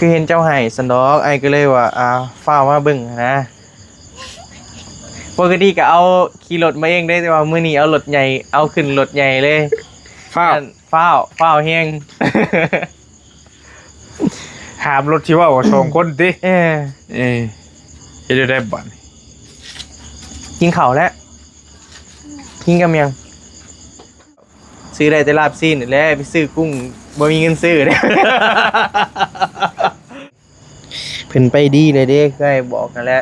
ຄືເຫັນເຈົ້າໃຫ້ຊັ້ນດອກ ອ້າຍກໍເລີຍວ່າ ອ່າ ຟ້າວມາເບິ່ງຫັ້ນນະ. ປົກກະຕິກໍເອົາຂີ່ລົດມາເອງເດ້ ແຕ່ວ່າມື້ນີ້ເອົາລົດໃຫຍ່ ເອົາຂຶ້ນລົດໃຫຍ່ເລີຍ. ຟ້າວ ຢ້ານຟ້າວ ຟ້າວແຮງ. ຫາມລົດທີ່ເວົ້າກັນສອງຄົນຕິ. ເອີ ເອີ ເຮັດແນວໃດບາດນີ້? ກິນເຂົ້າແລ້ວ. ກິນກັບຫຍັງ? ຊື້ໄດ້ແຕ່ລາບຊີ້ນນີ້ແຫຼະ ໄປຊື້ກຸ້ງບໍ່ມີເງິນຊື້ເດ້. ເພິ່ນໄປດີແລ້ວເດ້ ຄືອ້າຍບອກຫັ້ນແຫຼະ.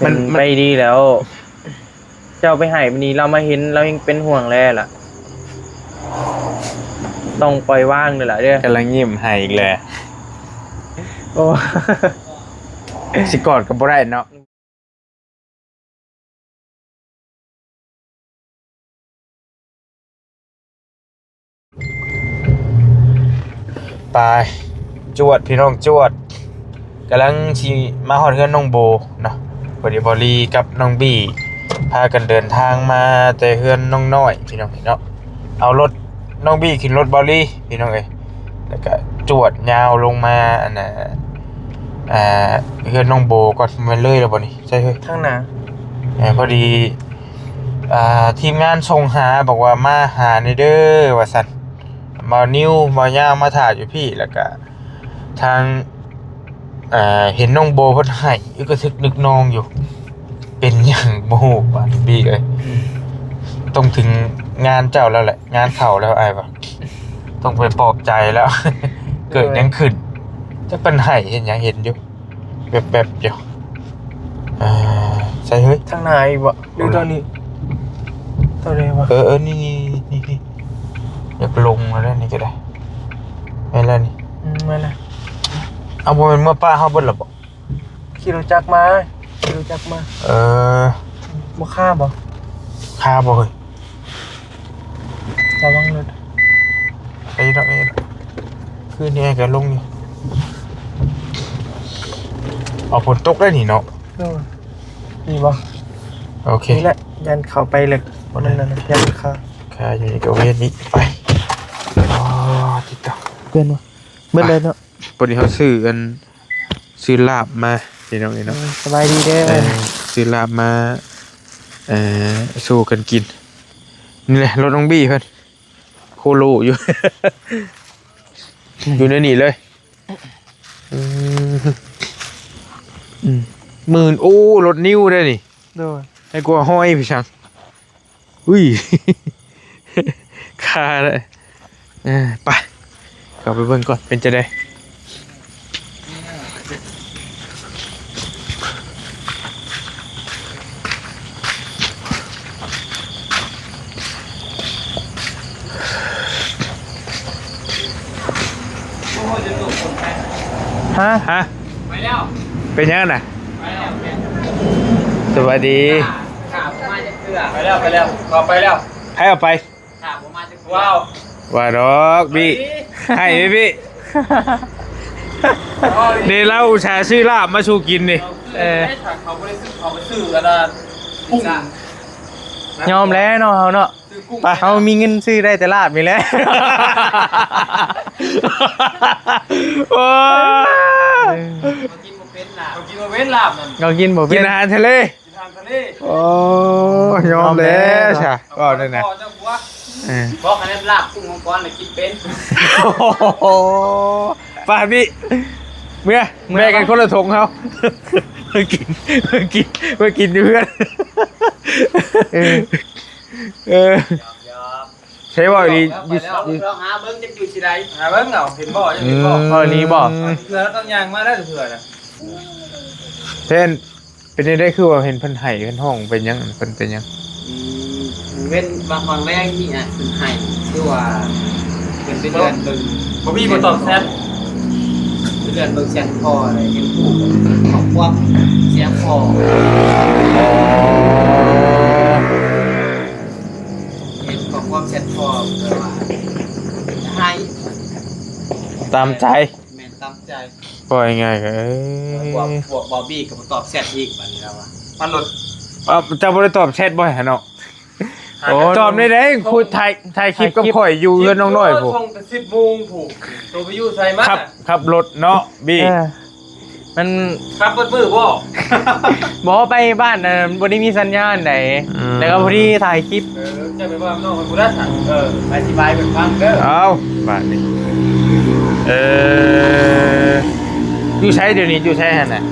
ມັນ ເພິ່ນໄປດີແລ້ວ. ເຈົ້າໄປໃຫ້ມື້ນີ້ລາວມາເຫັນ ລາວຍັງເປັນຫ່ວງແລ້ວລະ. ຕ້ອງປ່ອຍວາງເດີລະເດີ. ກຳລັງຍິ້ມໃຫ້ອີກແລ້ວ. ໂອ້ ຊິກອດກໍບໍ່ໄດ້ເນາະ. ໄປ ຈວດ ພີ່ນ້ອງ ຈວດ. ກຳລັງຊິມາຮອດເຮືອນນ້ອງໂບເນາະ. ພໍດີບ່າວລີກັບນ້ອງບີພາກັນເດີນທາງມາແຕ່ເຮືອນນ້ອງນ້ອຍ ພີ່ນ້ອງເນາະ. ເອົາລົດນ້ອງບີຂຶ້ນລົດບ່າວລີ ພີ່ນ້ອງເອີຍ. ແລ້ວກະຈວດຍາວລົງມາ ອັນນ່າ ອ່າ ເຮືອນນ້ອງໂບກ່ອນ. ແມ່ນເລີຍແລ້ວບໍ່ນີ້? ໃຊ່ເຮີ້ຍ ທາງໜ້າ. ເອີ ພໍດີ ອ່າ ທີມງານສົ່ງຫາ ບອກວ່າມາຫາແດ່ເດີວ່າຊັ້ນ. ບ່າວນິວ ບ່າວຍາວມາຖ້າຢູ່ພີ້ ແລ້ວກະທາງ ເອີ ເຫັນນ້ອງໂບເພິ່ນໄຫ້ອຶກກະທຶກນຶກນອງຢູ່. ເປັນຫຍັງບໍ່ຮູ້ບາດນີ້ບີເອີຍ. ອືມ ຕ້ອງເຖິງງານເຈົ້າແລ້ວແຫຼະ ງານເຂົາແລ້ວອ້າຍວ່າ. ຕ້ອງໄປປອບໃຈແລ້ວ. ເກີດຫຍັງຂຶ້ນ? ຈັກເພິ່ນໄຫ້ເຮັດຫຍັງ ເຫັນຢູ່ແວບໆຢູ່. ອ່າ ໃສເຮີ້ຍ? ທາງໜ້າອີກບໍ່? ຫຼືຕອນນີ້? ຕອນໃດວະ? ເອີໆ ນີ້ໆໆ ຢາກລົງແລ້ວນີ້ກໍໄດ້. ແມ່ນແລ້ວນີ້. ອືມ ແມ່ນແລ້ວ. ເອົາ ບໍ່ແມ່ນເມືອປ້າເຮົາເບິດແລ້ວບໍ່? ຂີ່ລົດຈັກມາ ຂີ່ລົດຈັກມາ. ເອີ ບໍ່ຄາບໍ່? ຄາບໍ່ເຮີ້ຍ? ລະວັງລົດ. ໄປດອກ ໄປດອກ. ຄືນີ້ອ້າຍກໍລົງຢູ່. ເອົາ ຝົນຕົກໄດ້ນີ້ເນາະ. ໂດຍ. ນີ້ບໍ່? ໂອເຄ. ນີ້ແຫຼະ ຢ້ານເຂົ້າໄປເລິກ. ບໍ່ໄດ້. ມັນນັ້ນ ຢ້ານຄາ ຄາຢູ່ນີ້ກໍເວນນີ້. ໄປ. ອໍ ຕິດຕໍ່. ເປັນບໍ່? ເບິດເລີຍເນາະ. ພໍດີເຮົາຊື້ອັນ ຊື້ລາບມາ ພີ່ນ້ອງເອີຍເນາະ. ເອີ ສະບາຍດີເດີ. ເອີ ຊື້ລາບມາ ເອີ ສູ່ກັນກິນ. ນີ້ແຫຼະລົດນ້ອງບີເພິ່ນ ໂຄໂລຢູ່ ຢູ່ໃນນີ້ເລີຍ. ອືມ ອືມ ໝື່ນ. ໂອ້ ລົດນິວເດ້ນີ້. ໂດຍ. ໃຫ້ກວ່າຮ້ອຍພີ່ຊ່າງ. ອຸ້ຍ ຄ່າແລ້ວ. ເອີ ໄປ ເຂົ້າໄປເບິ່ງກ່ອນ ເປັນຈັ່ງໃດ? ຮະ? ຮະ? ໄປແລ້ວ. ເປັນຫຍັງນະ? ໄປແລ້ວ. ສະບາຍດີ. ຂ້າ ຂ້າບໍ່ມາຈັກເທື່ອ. ໄປແລ້ວ ໄປແລ້ວ. ເອົາໄປແລ້ວ. ໃຜເອົາໄປ? ຂ້າບໍ່ມາຈັກເທື່ອ. ວ້າວ. ວ່າດອກ ບິ. ໃຫ້ ບິ. ເດ ລາວອຸດສ່າຊື້ລາບມາສູ່ກິນນີ້. ເອີ ເຂົາບໍ່ໄດ້ຊື້ ເຂົາໄປຊື້ອັນນັ້ນ ກຸ້ງ. ຍອມແລ້ວເນາະ ເຮົາເນາະ. ຊື້ກຸ້ງ. ໄປ ເຮົາມີເງິນຊື້ໄດ້ແຕ່ລາບນີ້ແຫຼະ. ໂອ້ຍ ເຂົາກິນບໍ່ເປັນລາບ. ເຂົາກິນບໍ່ເປັນລາບນັ້ນ. ເຂົາກິນບໍ່ເປັນ. ກິນອາຫານທະເລ. ໂອ້ ຍອມແລ້ວຊະ ເວົ້າແນວນັ້ນ. ເອີ ບໍ່ ຄັນລາບກຸ້ງມັງກອນລະກິນເປັນ. ໂອ້ໂຫ ໄປບິ ເມືອ ເມືອ ແບ່ງກັນຄົນລະຖົງເຮົາ ໄປກິນ ໄປກິນ ໄປກິນຢູ່ເຮືອນ. ເອີ ເອີ ໃຊ່ເວົ້າອີ່ຫຼີ. ລອງ ລອງຫາເບິ່ງຈັກຢູ່ຊິໄດ້ ຫາເບິ່ງເອົາ ເຫັນບໍ່ ຍັງເຫັນບໍ່? ອືມ ເອີ ນີ້ບໍ່? ເທື່ອລະຕ້ອງຍ່າງມາໄດ້ເທື່ອນະ. ເຫັນ ເປັນຈັ່ງໃດຄືວ່າເຫັນເພິ່ນໄຫ້ເພິ່ນຮ້ອງ ເປັນຫຍັງ ເພິ່ນເປັນຫຍັງ? ອືມ ເວັນບາງ ບາງແລງນີ້ອະ ເພິ່ນໄຫ້ ຄືວ່າເພິ່ນໄປເລື່ອນເບິ່ງ. ບໍ່ມີ ບໍ່ຕອບແຊັດ ໄປເລື່ອນເບິ່ງແຊັດພໍ່ ແລ້ວເຫັນຮູບ ຂໍ້ຄວາມສຽງພໍ່. ອໍ ເຫັນຂໍ້ຄວາມແຊັດພໍ່ ແບບວ່າໃຫ້ ຕາມໃຈ. ແມ່ນ ຕາມໃຈ. ເວົ້າງ່າຍໆ ກໍ ເອີ ພວກ ພວກບອບບີ້ກໍບໍ່ຕອບແຊັດອີກ ບາດນີ້ລາວວ່າ ມັນໂລດ. ເອົ້າ ເຈົ້າບໍ່ໄດ້ຕອບແຊັດບໍ່ຫະເນາະ? ໂອ້ ຕອບໄດ້ເດ້ ຄຸຍຖ່າຍ ຖ່າຍຄລິບກັບຂ້ອຍຢູ່ເຮືອນນ້ອງນ້ອຍພຸ້ນ ໂອ້ ຊ່ວງແຕ່ສິບໂມງພຸ້ນ ໂຕໄປຢູ່ໃສມາ? ຂັບ ຂັບລົດເນາະ ບີ ເອີ ມັນ ຂັບເບິດມື້ບໍ່? ບໍ່ ໄປບ້ານ ເອີ ບໍ່ໄດ້ມີສັນຍານໃດ ອືມ ແລ້ວກໍພໍດີຖ່າຍຄລິບ ເອີ ເຈົ້າໄປເວົ້ານອກເພິ່ນຜູ້ໃດຊັ້ນ ເອີ ອະທິບາຍເພິ່ນຟັງເດີ ເອົາ ບາດນີ້ ເອີ ຢູ່ໃສດຽວນີ້ ຢູ່ໃສຫັ້ນນະ?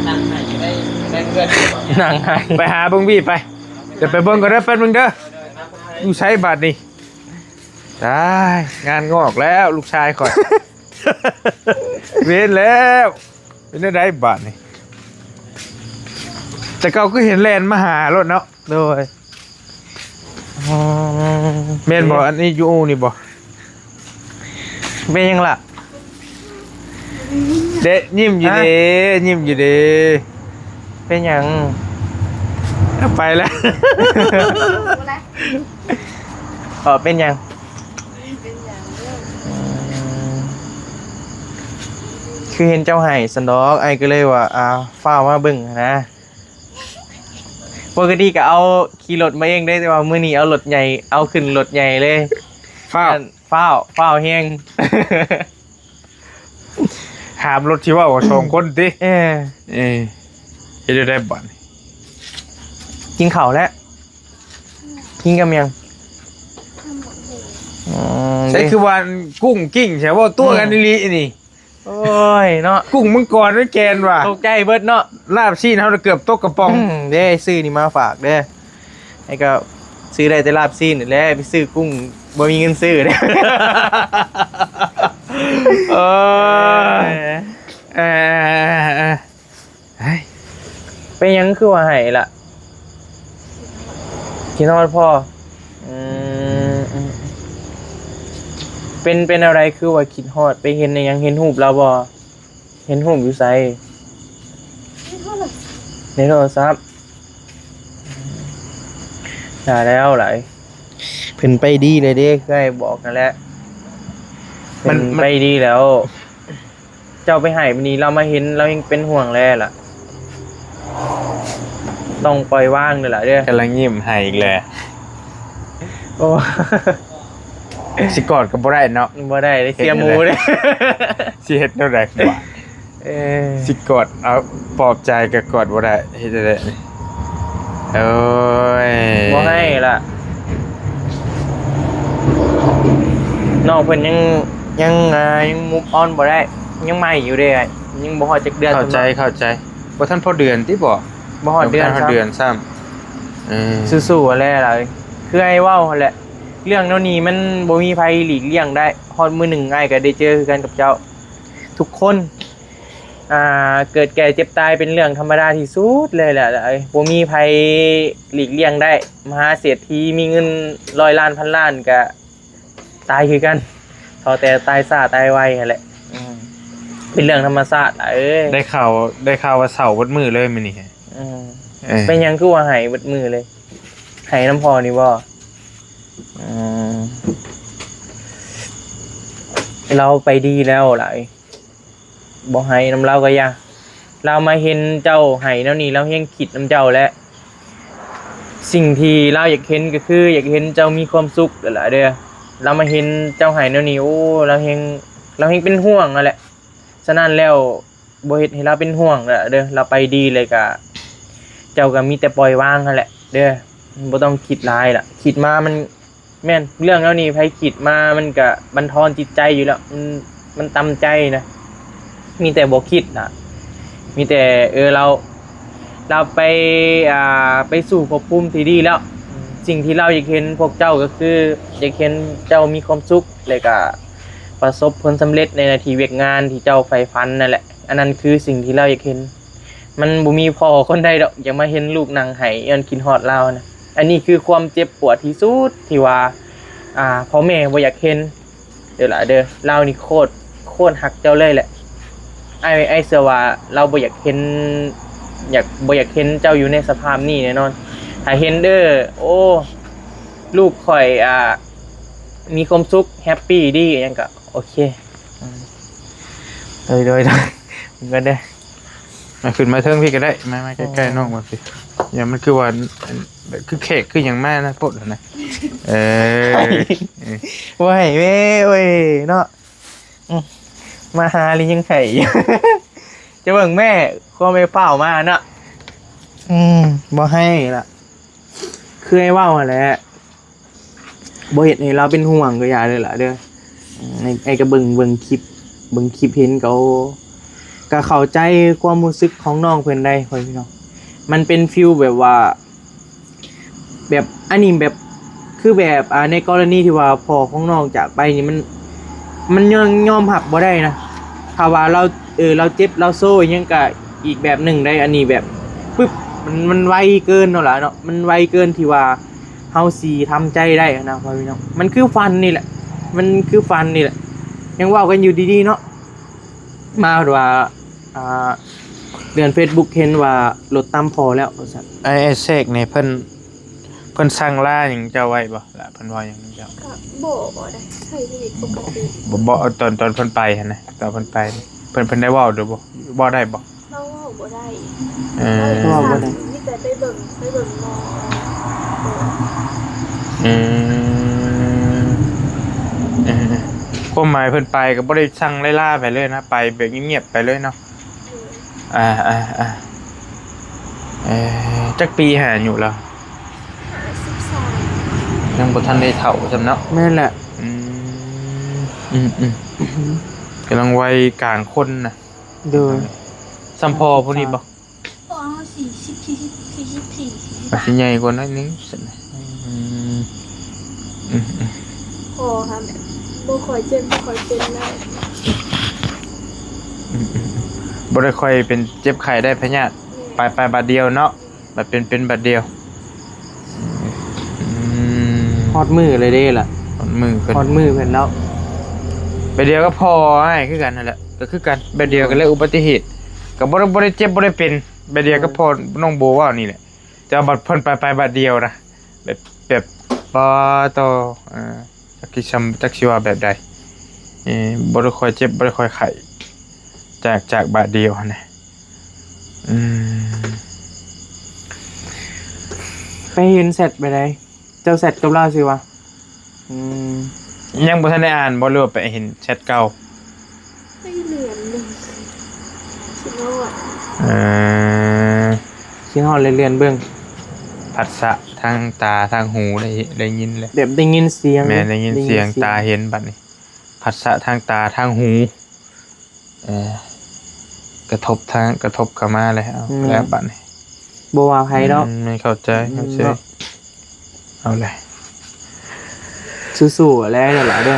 ນັ່ງໄຫ້ ໄປຫາເບິ່ງບີໄປ ດຽວໄປເບິ່ງກ່ອນເດີ ແປັບໜຶ່ງເດີ ຢູ່ໃສບາດນີ້? ຕາຍ ງານງອກແລ້ວລູກຊາຍຂ້ອຍ ເວນແລ້ວ ເປັນແນວໃດບາດນີ້? ແຕ່ເກົ່າຄືເຫັນແລ່ນມາຫາໂລດເນາະ ໂດຍ ອໍ ແມ່ນບໍ່? ເດ້ ອັນນີ້ຢູ່ອູ່ນີ້ບໍ່? ເປັນຫຍັງລະ? ເດ້ ຍິ້ມຢູ່ເດ້ ຍິ້ມຢູ່ເດ້ ເປັນຫຍັງ? ເອົາໄປແລ້ວ ເອີ ເປັນຫຍັງ? ອືມ ຄືເຫັນເຈົ້າໄຫ້ຊັ້ນດອກ ອ້າຍກໍເລີຍວ່າ ອ່າ ຟ້າວມາເບິ່ງຫັ້ນນະ ປົກກະຕິກໍເອົາຂີ່ລົດມາເອງເດ້ ແຕ່ວ່າມື້ນີ້ເອົາລົດໃຫຍ່ ເອົາຂຶ້ນລົດໃຫຍ່ເລີຍ ຟ້າວ ຟ້າວ ຟ້າວແຮງ ຫາມລົດທີ່ເວົ້າກັນສອງຄົນຕິ ເອີ ເອີ ເຮັດແນວໃດບາດນີ້? ກິນເຂົ້າແລ້ວ ກິນກັບຫຍັງ? ອືມ ໃສຄືວ່າກຸ້ງກິ້ງແທ້ ເວົ້າຕົວກັນອີ່ຫຼີນີ້ ໂອ້ຍເນາະ ກຸ້ງມັງກອນມັນແກ່ນວ່າ ຕົກໃຈເບິດເນາະ ລາບຊີ້ນເຮົາເກືອບຕົກກະປ໋ອງ ອືມ ເດ້ ຊື້ນີ້ມາຝາກເດ້ ໃຫ້ກໍຊື້ໄດ້ແຕ່ລາບຊີ້ນນີ້ແຫຼະ ໄປຊື້ກຸ້ງບໍ່ມີເງິນຊື້ເດ້ ເອີ ເອີ ເອີ ເອີ ເອີ ເປັນຫຍັງຄືວ່າໄຫ້ລະ? ຄິດຮອດພໍ່? ອືມ ເປັນ ເປັນແນວໃດຄືວ່າຄິດຮອດ? ໄປເຫັນອີ່ຫຍັງ? ເຫັນຮູບລາວບໍ່? ເຫັນຮູບຢູ່ໃສ? ໃນໂທລະສັບ ໃນໂທລະສັບ ຢ່າແລ້ວຫຼາຍ ເພິ່ນໄປດີແລ້ວເດ້ ຄືອ້າຍບອກນັ້ນແຫຼະ ມັນ ເພິ່ນ ມັນ ໄປດີແລ້ວ. ເຈົ້າໄປໃຫ້ບາດນີ້ລາວມາເຫັນ ລາວຍັງເປັນຫ່ວງແລ້ລະ ຕ້ອງປ່ອຍວາງເດີລະເດີ ກຳລັງຍິ້ມໃຫ້ອີກແລ້ວ ໂອ້ ຊິກອດກໍບໍ່ໄດ້ເນາະ ບໍ່ໄດ້ເດ້ ເສຍໝູເດ້ ຊິເຮັດແນວໃດບາດ ເອີ ຊິກອດ ເອົາ ປອບໃຈກໍກອດບໍ່ໄດ້ ເຮັດຈັ່ງໃດ? ໂອ້ຍ ບໍ່ໃຫ້ລະ ນ້ອງເພິ່ນຍັງ ຍັງ ອ່າ ຍັງ move on ບໍ່ໄດ້ ຍັງໃໝ່ຢູ່ເດ້ ຍັງບໍ່ຮອດຈັກເດືອນ ເຂົ້າໃຈ ເຂົ້າໃຈ ບໍ່ທັນພໍເດືອນຕິບໍ? ບໍ່ຮອດເດືອນ ຍັງບໍ່ທັນຮອດເດືອນຊ້ຳ ຊ້ຳ ເອີ ສູ້ໆຫັ້ນແຫຼະ ຄືອ້າຍເວົ້າຫັ້ນແຫຼະ ເລື່ອງແນວນີ້ມັນບໍ່ມີໃຜຫຼີກລ່ຽງໄດ້ ຮອດມື້ໜຶ່ງອ້າຍກໍໄດ້ເຈີຄືກັນກັບເຈົ້າ ທຸກຄົນ ອ່າ ເກີດແກ່ເຈັບຕາຍເປັນເລື່ອງທຳມະດາທີ່ສຸດເລີຍແຫຼະ ບໍ່ມີໃຜຫຼີກລ່ຽງໄດ້ ມະຫາເສດຖີມີເງິນຮ້ອຍລ້ານພັນລ້ານກະຕາຍຄືກັນ ເທົ່າແຕ່ຕາຍຊ້າຕາຍໄວຫັ້ນແຫຼະ ອືມ ເປັນເລື່ອງທຳມະຊາດຫຼາຍເອີຍ ໄດ້ຂ່າວ ໄດ້ຂ່າວວ່າເສົ້າເບິດມື້ເລີຍມື້ນີ້ ອືມ ເອີ ເປັນຫຍັງຄືວ່າໄຫ້ເບິດມື້ເລີຍ? ໄຫ້ນຳພໍ່ນີ້ບໍ່? ອືມ ລາວໄປດີແລ້ວຫຼາຍ ບໍ່ໄຫ້ນຳລາວກໍຢ່າ ລາວມາເຫັນເຈົ້າໄຫ້ແນວນີ້ ລາວແຮ່ງຄິດນຳເຈົ້າແຫຼະ ສິ່ງທີ່ລາວຢາກເຫັນກໍຄືຢາກເຫັນເຈົ້າມີຄວາມສຸກຫັ້ນລະເດີ ລາວມາເຫັນເຈົ້າໄຫ້ແນວນີ້ ໂອ້ ລາວແຮ່ງ ລາວແຮ່ງເປັນຫ່ວງຫັ້ນແຫຼະ ສະນັ້ນແລ້ວ ບໍ່ເຮັດໃຫ້ລາວເປັນຫ່ວງແລ້ວເດີ ລາວໄປດີແລ້ວກະ ເຈົ້າກະມີແຕ່ປ່ອຍວາງຫັ້ນແຫຼະເດີ ບໍ່ຕ້ອງຄິດຫຼາຍລະ ຄິດມາມັນ ແມ່ນ ເລື່ອງແນວນີ້ໃຜຄິດມາມັນກະບັນທອນຈິດໃຈຢູ່ແລ້ວ ມັນ ມັນຕ່ຳໃຈນະ ມີແຕ່ບໍ່ຄິດນະ ມີແຕ່ ເອີ ລາວ ລາວໄປ ອ່າ ໄປສູ່ພົບພູມທີ່ດີແລ້ວ ສິ່ງທີ່ລາວຢາກເຫັນພວກເຈົ້າກໍຄື ຢາກເຫັນເຈົ້າມີຄວາມສຸກ ແລ້ວກະປະສົບຜົນສຳເລັດໃນໜ້າທີ່ວຽກງານທີ່ເຈົ້າໃຝ່ຝັນນັ້ນແຫຼະ ອັນນັ້ນຄືສິ່ງທີ່ລາວຢາກເຫັນ ມັນບໍ່ມີພໍ່ຄົນໃດດອກ ຢາກມາເຫັນລູກນັ່ງໄຫ້ຍ້ອນຄິດຮອດລາວນະ ອັນນີ້ຄືຄວາມເຈັບປວດທີ່ສຸດທີ່ວ່າ ອ່າ ພໍ່ແມ່ບໍ່ຢາກເຫັນ ເດີຫຼະເດີ ລາວນີ້ໂຄດ ໂຄດຮັກເຈົ້າເລີຍແຫຼະ ອ້າຍ ອ້າຍເຊື່ອວ່າລາວບໍ່ຢາກເຫັນ ຢາກ ບໍ່ຢາກເຫັນເຈົ້າຢູ່ໃນສະພາບນີ້ແນ່ນອນ ຖ້າເຫັນເດີ ໂອ້ ລູກຂ້ອຍ ອ່າ ມີຄວາມສຸກ ແຮັບປີດີ ອີ່ຫຍັງກະໂອເຄ ໂດຍ ໂດຍ ໂດຍ ເບິ່ງກັນເດີ ມາ ຂຶ້ນມາເທິງພີ້ກໍໄດ້ ມາ ມາໃກ້ໆ ນ້ອງມາພີ້ ຫຍັງ ມັນຄືວ່າ ຄືແຂກຄືຫຍັງມານະ ໂພດຫັ້ນນະ. ເອີ ບໍ່ໃຫ້ແມ່ເອີຍເນາະ. ອືມ ມາຫາລີຍັງໄຂ້ຢູ່ ຈະເບິ່ງແມ່ ຄວາມແມ່ຟ້າວມາເນາະ. ອືມ ບໍ່ໃຫ້ລະ ຄືອ້າຍເວົ້າຫັ້ນແຫຼະ ບໍ່ເຮັດໃຫ້ລາວເປັນຫ່ວງກໍຢ່າເລີຍລະເດີ. ອືມ ອ້າຍ ອ້າຍກໍເບິ່ງ ເບິ່ງຄລິບ ເບິ່ງຄລິບເຫັນກໍ ກໍເຂົ້າໃຈຄວາມຮູ້ສຶກຂອງນ້ອງເພິ່ນໄດ໋ ພໍ່ແມ່ພີ່ນ້ອງ. ມັນເປັນຟີລແບບວ່າ ແບບ ອັນນີ້ແບບ ຄືແບບ ອ່າ ໃນກໍລະນີທີ່ວ່າພໍ່ຂອງນ້ອງຈາກໄປນີ້ ມັນ ມັນຍັງຍອມຮັບບໍ່ໄດ້ນະ. ຖ້າວ່າລາວ ເອີ ລາວເຈັບລາວໂຊອີ່ຫຍັງກະອີກແບບໜຶ່ງໄດ໋. ອັນນີ້ແບບປຶບ ມັນ ມັນໄວເກີນເນາະລະເນາະ ມັນໄວເກີນທີ່ວ່າເຮົາຊິທຳໃຈໄດ້ນະ ພໍ່ແມ່ພີ່ນ້ອງ. ມັນຄືຝັນນີ້ແຫຼະ ມັນຄືຝັນນີ້ແຫຼະ ຍັງເວົ້າກັນຢູ່ດີໆເນາະ ມາວ່າ ອ່າ ເລື່ອນເຟສບຸກເຫັນວ່າລົດຕຳພໍ່ແລ້ວວ່າຊັ້ນ. ໄອ້ ໄອ້ເຊກນີ້ເພິ່ນ ເພິ່ນສັ່ງລາຫຍັງເຈົ້າໄວ້ບໍ່ລະ? ເພິ່ນເວົ້າຫຍັງນຳເຈົ້າ? ກໍບໍ່ ບໍ່ໄດ້ໃຊ້ຊີວິດປົກກະຕິ. ບໍ່ ບໍ່ ຕອນ ຕອນເພິ່ນໄປຫັ້ນນະ ຕອນເພິ່ນໄປ ເພິ່ນ ເພິ່ນໄດ້ເວົ້າຢູ່ບໍ່? ເວົ້າໄດ້ບໍ່? ເຮົາເວົ້າບໍ່ໄດ້. ເອີ ເວົ້າບໍ່ໄດ້ ມີແຕ່ໄປເບິ່ງ ໄປເບິ່ງໝໍ. ອືມ ເອີ ຄວາມໝາຍເພິ່ນໄປກໍບໍ່ໄດ້ສັ່ງໄດ້ລາໃຜເລີຍນະ ໄປແບບງຽບໆໄປເລີຍເນາະ. ເອີ ອ່າ ອ່າ ອ່າ ເອີ ຈັກປີຫາອາຍຸລາວ? ສິບສາມ ຍັງບໍ່ທັນໄດ້ເຖົ້າຊ່ຳເນາະ. ແມ່ນແຫຼະ. ອືມ ອືມ ອືມ ກຳລັງໄວກາງຄົນນະ. ໂດຍ ສ່ຳພໍ່ຜູ້ນີ້ບໍ່? ພໍ່ເຮົາສີ່ສິບ ສີ່ສິບ ສີ່ສິບສີ່ ອາດຊິໃຫຍ່ກວ່າໜ້ອຍໜຶ່ງຊັ້ນນະ. ອືມ ອືມ ອືມ ພໍ່ຫາແບບບໍ່ຄ່ອຍເຈັບ ບໍ່ຄ່ອຍເປັນແລ້ວ. ອືມ ອືມ ອືມ ບໍ່ໄດ້ຄ່ອຍເປັນເຈັບໄຂ້ໄດ້ພະຍາດ. ແມ່ນ ໄປ ໄປບາດດຽວເນາະ. ແມ່ນ ບາດເປັນ ເປັນບາດດຽວ. ອືມ ຮອດມື້ເລີຍເດ້ລະ ຮອດມື້ເພິ່ນ ຮອດມື້ເພິ່ນແລ້ວ. ບາດດຽວກັບພໍ່ອ້າຍຄືກັນຫັ້ນແຫຼະ ກໍຄືກັນ ບາດດຽວກັນເລີຍ ອຸບັດຕິເຫດ ກໍບໍ່ໄດ້ ບໍ່ໄດ້ເຈັບບໍ່ໄດ້ເປັນ. ແບບດຽວກັບ ໂດຍ ພໍ່ນ້ອງໂບເວົ້ານີ້ແຫຼະ ແຕ່ວ່າບັດເພິ່ນໄປ ໄປບາດດຽວນະ ແບບ ແບບ ປາໂຕ ເອີ ຈັກຊິຊຳ ຈັກຊິວ່າແບບໃດ ເອີ ບໍ່ໄດ້ຄ່ອຍເຈັບ ບໍ່ໄດ້ຄ່ອຍໄຂ້ ຈາກ ຈາກບາດດຽວຫັ້ນນະ. ອືມ ໄປເຫັນແຊັດໄປໃດ? ເຈົ້າແຊັດກັບລາວຊື່ຫຍັງ? ອືມ ຍັງບໍ່ທັນໄດ້ອ່ານບໍ່ ຫຼືວ່າໄປເຫັນແຊັດເກົ່າ? ໄປເລື່ອນເບິ່ງ ຄິດຮອດ ເອີ ຄິດຮອດເລີຍເລື່ອນເບິ່ງ. ຜັດສະທາງຕາທາງຫູໄດ້ ໄດ້ຍິນແຫຼະ ແບບໄດ້ຍິນສຽງ ແມ່ນ ໄດ້ຍິນສຽງ ໄດ້ຍິນສຽງ ຕາເຫັນບັດນີ້ ຜັດສະທາງຕາທາງຫູ ເອີ ກະທົບທາງ ກະທົບເຂົ້າມາແລ້ວ ແມ່ນ ແລ້ວບັດນີ້ ບໍ່ວ່າໃຜດອກ. ອືມ ແມ່ນ ເຂົ້າໃຈ ອືມ ເຂົ້າໃຈ ເນາະ ເອົາແຫຼະ ສູ້ໆແຫຼະ ຫຼາຍເດີ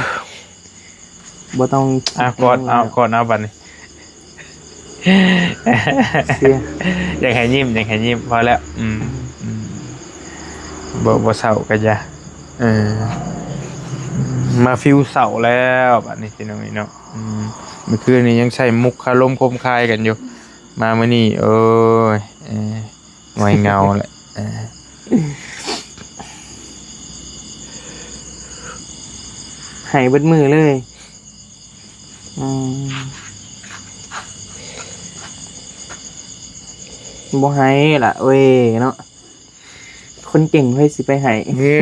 ບໍ່ຕ້ອງ ອ່ະ ກອດເອົາ ກອດເອົາບັດນີ້ ຢາກໃຫ້ຍິ້ມ ຢາກໃຫ້ຍິ້ມ ພໍແລ້ວ. ອືມ ອືມ ບໍ່ ບໍ່ເສົ້າກໍຢ່າ ເອີ ມາຟີວເສົ້າແລ້ວບັດນີ້ ພີ່ນ້ອງເອີຍເນາະ. ອືມ ເມື່ອຄືນນີ້ຍັງໃຊ້ມຸກຄາລົມຄົມຄາຍກັນຢູ່ ມາມື້ນີ້ ໂອ້ຍ ເອີ ຫງອຍເຫງົາແຫຼະ ເອີ ໄຫ້ເບິດມື້ເລີຍ. ອືມ ບໍ່ໄຫ້ລະເວີຍເນາະ ຄົນເກັ່ງໃຜຊິໄປໄຫ້. ເອີ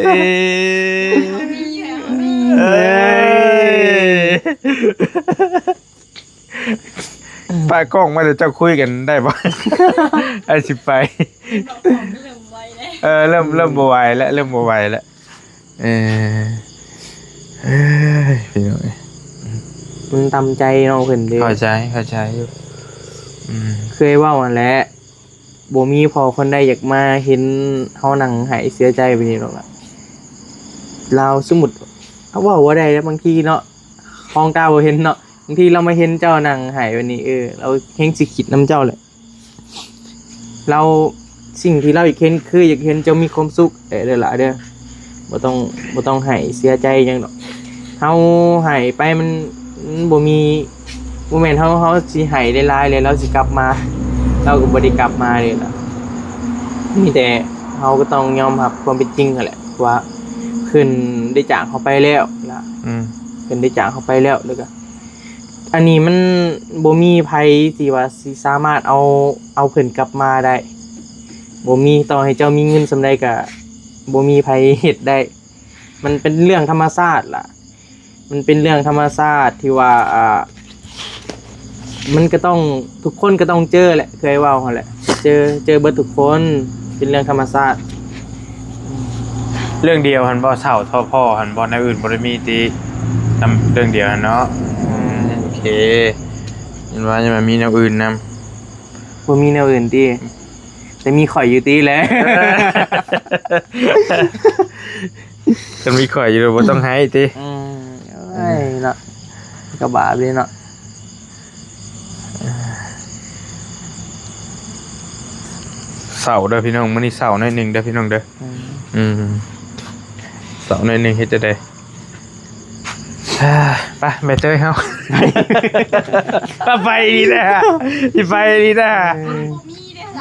ເອີ ປະກ້ອງມາ ແຕ່ເຈົ້າຄຸຍກັນໄດ້ບໍ່? ອ້າຍຊິໄປ ເລີ່ມບໍ່ໄຫວແລ້ວ ເອີ ເລີ່ມ ເລີ່ມບໍ່ໄຫວແລ້ວ ເລີ່ມບໍ່ໄຫວແລ້ວ. ເອີ ເອີຍ ພີ່ນ້ອງເອີຍ ມັນຕຳໃຈນ້ອງເພິ່ນເດ້. ເຂົ້າໃຈ ເຂົ້າໃຈຢູ່. ອືມ ເຄີຍເວົ້າຫັ້ນແຫຼະ ບໍ່ມີພໍ່ຄົນໃດຢາກມາເຫັນເຮົານັ່ງໄຫ້ເສຍໃຈແບບນີ້ດອກລະ. ລາວ ສົມມຸດ ເຮົາເວົ້າບໍ່ໄດ້ເດ້ ບາງທີເນາະ ຂອງຕາບໍ່ເຫັນເນາະ ບາງທີລາວມາເຫັນເຈົ້ານັ່ງໄຫ້ແບບນີ້ ເອີ ລາວແຮ່ງຊິຄິດນຳເຈົ້າແຫຼະ. ລາວ ສິ່ງທີ່ລາວຢາກເຫັນ ຄືຢາກເຫັນເຈົ້າມີຄວາມສຸກເດີຫຼ້າເດີ. ບໍ່ຕ້ອງ ບໍ່ຕ້ອງໃຫ້ເສຍໃຈຫຍັງດອກ. ເຮົາໃຫ້ໄປມັນ ມັນບໍ່ມີ ບໍ່ແມ່ນເຮົາ ເຮົາຊິໃຫ້ຫຼາຍໆ ແລ້ວລາວຊິກັບມາ. ລາວກໍບໍ່ໄດ້ກັບມາເດ້ລະ. ມີແຕ່ເຮົາກໍຕ້ອງຍອມຮັບຄວາມເປັນຈິງຫັ້ນແຫຼະ ວ່າເພິ່ນໄດ້ຈາກເຮົາໄປແລ້ວລະ. ອືມ ເພິ່ນໄດ້ຈາກເຮົາໄປແລ້ວ ແລ້ວກໍ ອັນນີ້ມັນບໍ່ມີໃຜທີ່ວ່າຊິສາມາດເອົາ ເອົາເພິ່ນກັບມາໄດ້ ບໍ່ມີ. ຕໍ່ໃຫ້ເຈົ້າມີເງິນສ່ຳໃດກໍບໍ່ມີໃຜເຮັດໄດ້. ມັນເປັນເລື່ອງທຳມະຊາດລະ ມັນເປັນເລື່ອງທຳມະຊາດທີ່ວ່າ ອ່າ ມັນກໍຕ້ອງ ທຸກຄົນກໍຕ້ອງເຈີແຫຼະ ຄືອ້າຍເວົ້າຫັ້ນແຫຼະ ເຈີ ເຈີເບິດທຸກຄົນ ເປັນເລື່ອງທຳມະຊາດ. ເລື່ອງດຽວຫັ້ນບໍ່ ເຊົ່າທໍ່ພໍ່ຫັ້ນບໍ່ ແນວອື່ນບໍ່ໄດ້ມີຕິ? ນຳເລື່ອງດຽວຫັ້ນເນາະ. ອືມ ໂອເຄ ຍັນວ່າ ຍັນວ່າມີແນວອື່ນນຳ. ບໍ່ມີແນວອື່ນຕິ? ແຕ່ມີຂ້ອຍຢູ່ຕິແຫຼະ. ຄັນມີຂ້ອຍຢູ່ບໍ່ຕ້ອງໃຫ້ຕິ? ອືມ ໂອ້ຍເນາະ ກໍບາບເດເນາະ. ເສົ້າເດີພີ່ນ້ອງ ມື້ນີ້ເສົ້າໜ້ອຍໜຶ່ງເດີພີ່ນ້ອງເດີ. ອືມ ອືມ ເສົ້າໜ້ອຍໜຶ່ງ ເຮັດຈັ່ງໃດ? ໄປ ແມ່ເຕີຍເຮົາ ໄປດີນະ ຊິໄປດີນະ.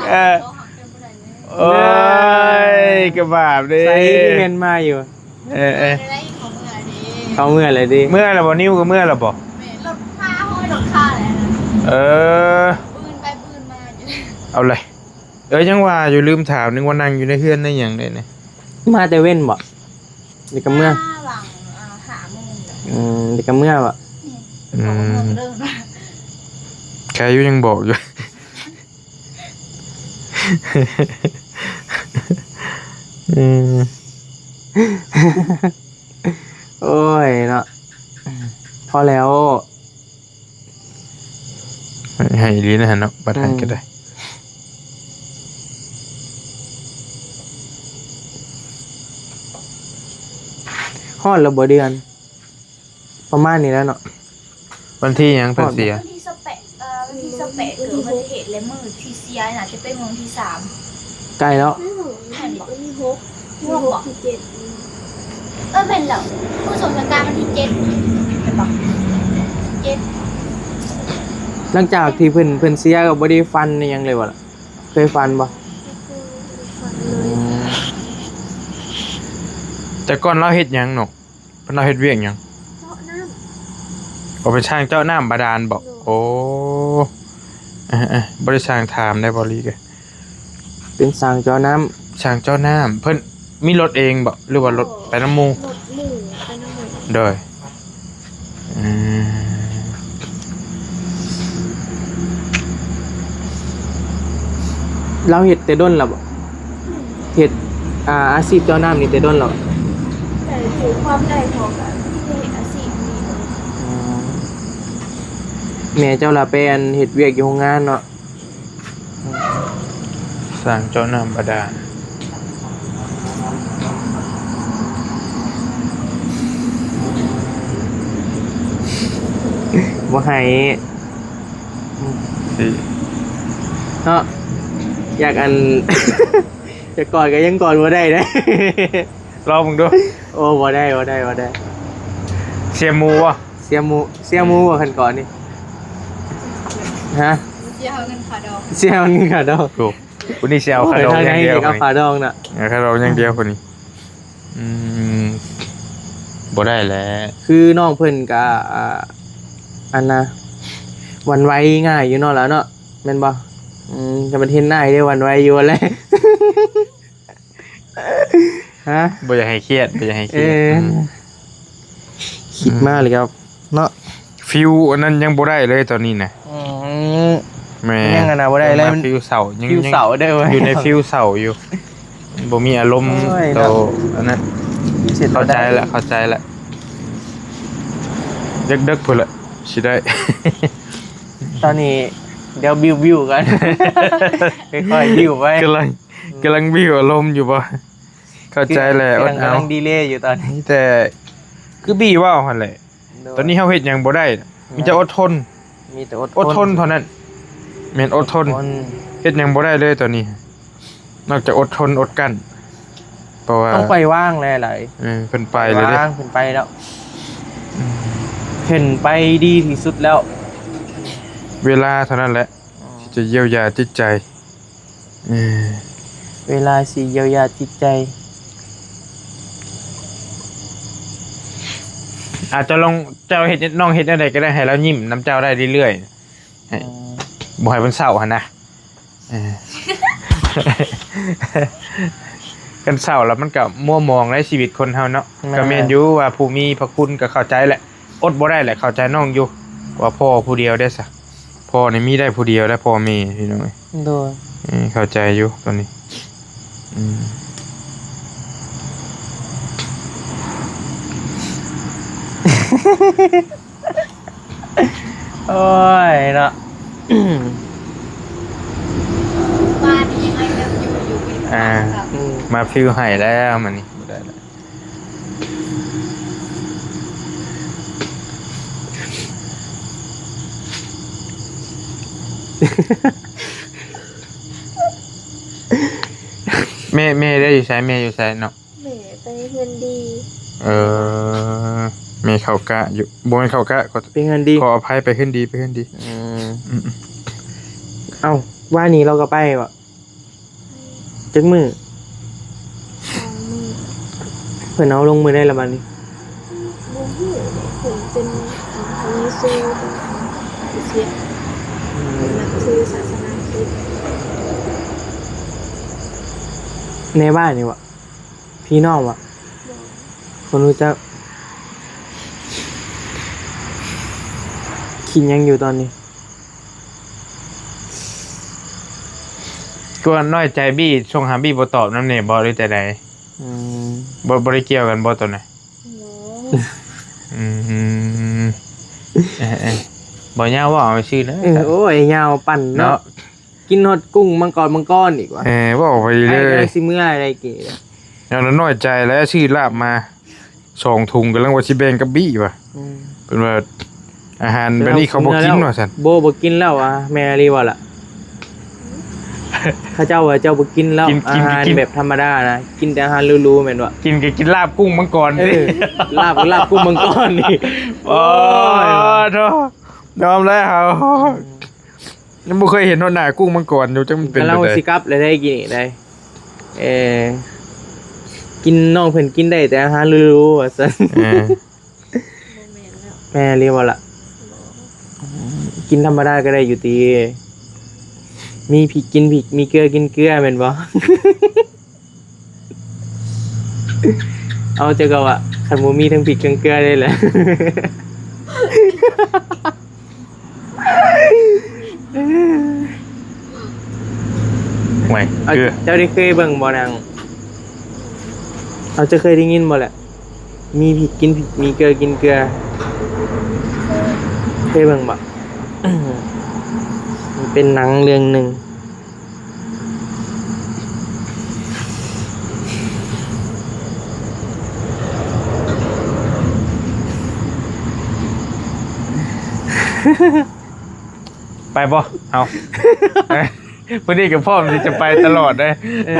ເອີ ໂອ້ຍ ກະບາບເດ້ ໃສທີ່ແມ່ນມາຢູ່. ເອີ ເອີ ເຂົາເມືອແລ້ວເດ້ ເຂົາເມືອແລ້ວເດ້. ເມືອແລ້ວບໍ່? ນິວກໍເມືອແລ້ວບໍ່? ແມ່ນ ລົດຄ່າ ຮ້ອຍລົດຄ່າແລ້ວ. ເອີ ບືນໄປບືນມາຢູ່. ເອົາເລີຍ ເອີ ຍັງວ່າຢູ່ ລືມຖາມ ນຶກວ່ານັ່ງຢູ່ໃນເຮືອນໃນຫຍັງເດ້ນີ້. ມາແຕ່ເວັນບໍ່? ເດກະເມືອ ມາຫວ່າງ ອ່າ ຫ້າໂມງ. ອືມ ເດກະເມືອບໍ່? ອືມ ໃຄຢູ່ ຍັງບອກຢູ່. ອືມ ໂອ້ຍເນາະ ພໍແລ້ວ. ໃຫ້ ໃຫ້ອີ່ຫຼີນະຫັ້ນເນາະ ບັດໃຫ້ກໍໄດ້. ອືມ ຮອດແລ້ວບໍ່ເດືອນ? ປະມານນີ້ແຫຼະເນາະ. ວັນທີຫຍັງເພິ່ນເສຍ? ວັນທີຊາວແປດ ເອີ ວັນທີຊາວແປດເກີດອຸບັດຕິເຫດ ແລະ ມື້ທີ່ເສຍໜ້າຈະເປັນມື້ວັນທີສາມ. ໃກ້ແລ້ວ ໃກ້ແລ້ວ. ວັນທີຫົກ ຫົກບໍ່? ທີເຈັດ. ເອີ ແມ່ນແລ້ວ ມື້ສົງການວັນທີເຈັດ ແມ່ນບໍ່? ເຈັດ. ຫຼັງຈາກທີ່ເພິ່ນ ເພິ່ນເສຍກໍບໍ່ໄດ້ຝັນອີ່ຫຍັງເລີຍບໍ່ລະ? ເຄີຍຝັນບໍ່? ບໍ່ເຄີຍຝັນເລີຍ. ອືມ ແຕ່ກ່ອນລາວເຮັດຫຍັງເນາະ? ເພິ່ນເຮົາເຮັດວຽກຫຍັງ? ເຈາະນ້ຳ. ໂອ ເປັນຊ່າງເຈາະນ້ຳບາດານບໍ? ໂດຍ. ໂອ ເອີໆ ບໍ່ໄດ້ຊ່າງຖາມໄດ້ບໍ່ລີກະ? ເປັນຊ່າງເຈາະນ້ຳ. ຊ່າງເຈາະນ້ຳ. ເພິ່ນມີລົດເອງບໍ ຫຼືວ່າລົດໄປນຳໝູ່? ລົດໝູ່ ໄປນຳໝູ່. ໂດຍ. ອືມ ລາວເຮັດແຕ່ດົນແລ້ວບໍ? ເຮັດ ອາ ອາຊີບເຈາະນ້ຳນີ້ແຕ່ດົນແລ້ວ? ແຕ່ຖືຄວາມໄດ້ເຂົາກະມີແຕ່ເຮັດອາຊີບນີ້. ອໍ ແມ່ເຈົ້າລະໄປ ອັນ ເຮັດວຽກຢູ່ໂຮງງານເນາະ. ສ້າງເຈາະນ້ຳບາດານ. ບໍ່ໃຫ້ ຊິ ເນາະ ຢາກ ອັນ ຢາກກອດກໍຍັງກອດບໍ່ໄດ້ເດ້. ລອງເບິ່ງດູ. ໂອ້ ບໍ່ໄດ້ ບໍ່ໄດ້ ບໍ່ໄດ້. ເສຍໝູ່ບໍ່? ເສຍໝູ່ ເສຍໝູ່ບໍ່ຄັນກອດນີ້? ຮະ? ເສຍເງິນຄ່າດອງ ເສຍເງິນຄ່າດອງ. ໂອ້ ຜູ້ນີ້ຊິເອົາຄ່າດອງຢ່າງດຽວ. ໂອ້ຍ ທາງໃດຊິເອົາຄ່າດອງນະ? ເອົາຄ່າດອງຢ່າງດຽວຜູ້ນີ້. ອືມ ບໍ່ໄດ້ແຫຼະ. ຄືນ້ອງເພິ່ນກະ ອ່າ ອັນນະ ຫວັ່ນໄຫວງ່າຍຢູ່ເນາະລະເນາະ ແມ່ນບໍ່? ອືມ ແຕ່ມັນເຫັນອ້າຍເດ້ຫວັ່ນໄຫວຢູ່ຫັ້ນແຫຼະ. ຮະ? ບໍ່ຢາກໃຫ້ຄຽດ ບໍ່ຢາກໃຫ້ຄຽດ. ເອີ ອືມ ຄິດມາແລ້ວກໍເນາະ ຟິວອັນນັ້ນຍັງບໍ່ໄດ້ເລີຍຕອນນີ້ນະ. ອືມ ແມ່ນ ຍັງອັນນະບໍ່ໄດ້ເລີຍ ມັນຟິວເສົ້າ ຍັງ ຟິວເສົ້າເດີ ຢູ່ໃນຟິວເສົ້າຢູ່ ບໍ່ມີອາລົມ. ໂອ້ຍ ໂຕ ເນາະ ອັນນັ້ນ ເຂົ້າໃຈລະ ເຂົ້າໃຈລະ. ເດິກໆ ພຸ້ນລະຊິໄດ້. ຕອນນີ້ດຽວບິວໆ ກ່ອນ ຄ່ອຍໆ ບິວໄປ. ກຳລັງ ອືມ ກຳລັງບິວອາລົມຢູ່ບໍ່? ເຂົ້າໃຈແຫຼະ ອົດເອົາ ກຳລັງດີເລຢູ່ຕອນນີ້. ມີແຕ່ຄືບີເວົ້າຫັ້ນແຫຼະ. ໂດຍ. ຕອນນີ້ເຮົາເຮັດຫຍັງບໍ່ໄດ້ ແມ່ນ ມີແຕ່ອົດທົນ ມີແຕ່ອົດ ອົດທົນເທົ່ານັ້ນ. ແມ່ນ ອົດທົນ ອົດທົນ ເຮັດຫຍັງບໍ່ໄດ້ເລີຍຕອນນີ້ ນອກຈາກອົດທົນອົດກັ້ນ ເພາະວ່າຕ້ອງປ່ອຍວາງຫຼາຍໆ. ເອີ ເພິ່ນໄປແລ້ວເດ້ ວາງ ເພິ່ນໄປແລ້ວ. ອືມ ເພິ່ນໄປດີທີ່ສຸດແລ້ວ. ເວລາເທົ່ານັ້ນແຫຼະ ອືມ ທີ່ຈະຢຽວຢາຈິດໃຈ. ເອີ ເວລາຊິຢຽວຢາຈິດໃຈ. ອາດຈະລອງ ເຈົ້າເຮັດ ນ້ອງເຮັດແນວໃດກໍໄດ້ ໃຫ້ລາວຍິ້ມນຳເຈົ້າໄດ້ເລື້ອຍໆ ໃຫ້ ອືມ ບໍ່ໃຫ້ເພິ່ນເສົ້າຫັ້ນນະ. ເອີ ຄັນເສົ້າແລ້ວມັນກໍມົວມອງໃນຊີວິດຄົນເຮົາເນາະ. ແມ່ນ ກໍແມ່ນຢູ່ວ່າຜູ້ມີພະຄຸນກໍເຂົ້າໃຈແຫຼະ ອົດບໍ່ໄດ້ແຫຼະ ເຂົ້າໃຈນ້ອງຢູ່ ວ່າພໍ່ຜູ້ດຽວເດ້ຊະ ພໍ່ນີ້ມີໄດ້ຜູ້ດຽວໄດ໋ ພໍ່ແມ່ພີ່ນ້ອງເອີຍ. ໂດຍ ເອີ ເຂົ້າໃຈຢູ່ໂຕນີ້. ອືມ ໂອ້ຍເນາະ ບ້ານນີ້ຍັງ I love you ຢູ່ ອ່າ ອືມ ມາຟິວໃຫ້ແລ້ວ ມື້ນີ້ບໍ່ໄດ້ແລ້ວ. ແມ່ ແມ່ໄດ້ຢູ່ໃສ? ແມ່ຢູ່ໃສເນາະ? ແມ່ໄປເຮືອນດີ. ເອີ ແມ່ເຂົ້າກະຢູ່ ບໍ່ແມ່ນເຂົ້າກະ ຂໍ ໄປເຮືອນດີ ຂໍອະໄພ ໄປເຮືອນດີ ໄປເຮືອນດີ. ອືມ ອືມ ເອົ້າ ວານນີ້ລາວກໍໄປບໍ? ຈັກມື້? ສອງມື້. ເພິ່ນເອົາລົງມື້ໃດລະບາດນີ້? ບໍ່ຮູ້ເດ້ ເພິ່ນເປັນ ອັນ ພະເຢຊູ ເປັນ ອາ ເປັນຄຣິສຕຽນ. ອືມ ເພິ່ນນັບຖືສາສະໜາຄຣິດ. ໃນບ້ານນີ້ບໍ? ພີ່ນ້ອງບໍ? ບໍ່. ຄົນຮູ້ຈັກ. ຄິດຫຍັງຢູ່ຕອນນີ້? ກວນນ້ອຍໃຈບີ່ ສົ່ງຫາບີ່ບໍ່ຕອບນຳແດ່ບໍ ຫຼືຈັ່ງໃດ? ອືມ ບໍ່ ບໍ່ໄດ້ກ່ຽວກັນບໍ່ໂຕນັ້ນ? ບໍ່. ອືມ ເອີໆ ບໍ່ຍາວ ເວົ້າເອົາຊື່ເລີຍ. ເອີ ໂອ້ຍ ຍາວປັ່ນເນາະ ເນາະ. ກິນຮອດກຸ້ງມັງກອນ ມັງກອນອີກວ່າ. ເອີ ເວົ້າໄປເລີຍ ອ້າຍກຳລັງຊິເມືອໄດ້ກີ້. ຍາວນ້ອຍໃຈແລ້ວ ຊື້ລາບມາສອງຖົງ ກຳລັງວ່າຊິແບ່ງກັບບີ່ວ່າ. ອືມ ເພິ່ນວ່າອາຫານແບບນີ້ເຂົາບໍ່ກິນວ່າຊັ້ນ. ບໍ່ ບໍ່ກິນແລ້ວວ່າ. ແມ່ນອີ່ຫຼີບໍ່ລະ? ເຂົາເຈົ້າວ່າເຈົ້າບໍ່ກິນແລ້ວ ກິນ ອາຫານແບບທຳມະດານະ ກິນແຕ່ອາຫານຫຼູໆແມ່ນບໍ່? ກິນກໍກິນລາບກຸ້ງມັງກອນ. ເອີ ລາບ ລາບກຸ້ງມັງກອນນີ້. ໂອ້ຍ ໂອ້ຍ ຍອມແລ້ວ. ອືມ ຍັງບໍ່ເຄີຍເຫັນຮອດໜ້າກຸ້ງມັງກອນຢູ່ ຈັກມັນເປັນແບບໃດ. ກຳລັງວ່າຊິກັບແລ້ວໄດ໋ ກິນໄດ້. ເອີ ກິນ ນ້ອງເພິ່ນກິນໄດ້ແຕ່ອາຫານຫຼູໆວ່າຊັ້ນ. ເອີ ບໍ່ແມ່ນແລ້ວ. ແມ່ນອີ່ຫຼີບໍ່ລະ? ບໍ່. ກິນທຳມະດາກໍໄດ້ຢູ່ຕິ ມີພິກກິນພິກ ມີເກືອກິນເກືອແມ່ນບໍ່? ເອົາ ເຈົ້າກໍວ່າ ຄັນບໍ່ມີທັງພິກທັງເກືອເດ້ລະ. ໂອ້ຍ ເອີ ເກືອ ເຈົ້າໄດ້ເຄີຍເບິ່ງບໍ່ນາງ? ເອົາ ເຈົ້າເຄີຍໄດ້ຍິນບໍ່ລະ? ມີພິກກິນພິກ ມີເກືອກິນເກືອ. ເຄີຍເບິ່ງບໍ່? ມັນເປັນໜັງເລື່ອງໜຶ່ງ. ໄປບໍ່ເຮົາ? ເອີ ຜູ້ນີ້ກໍພ້ອມທີ່ຈະໄປຕະຫຼອດເດ້. ເອີ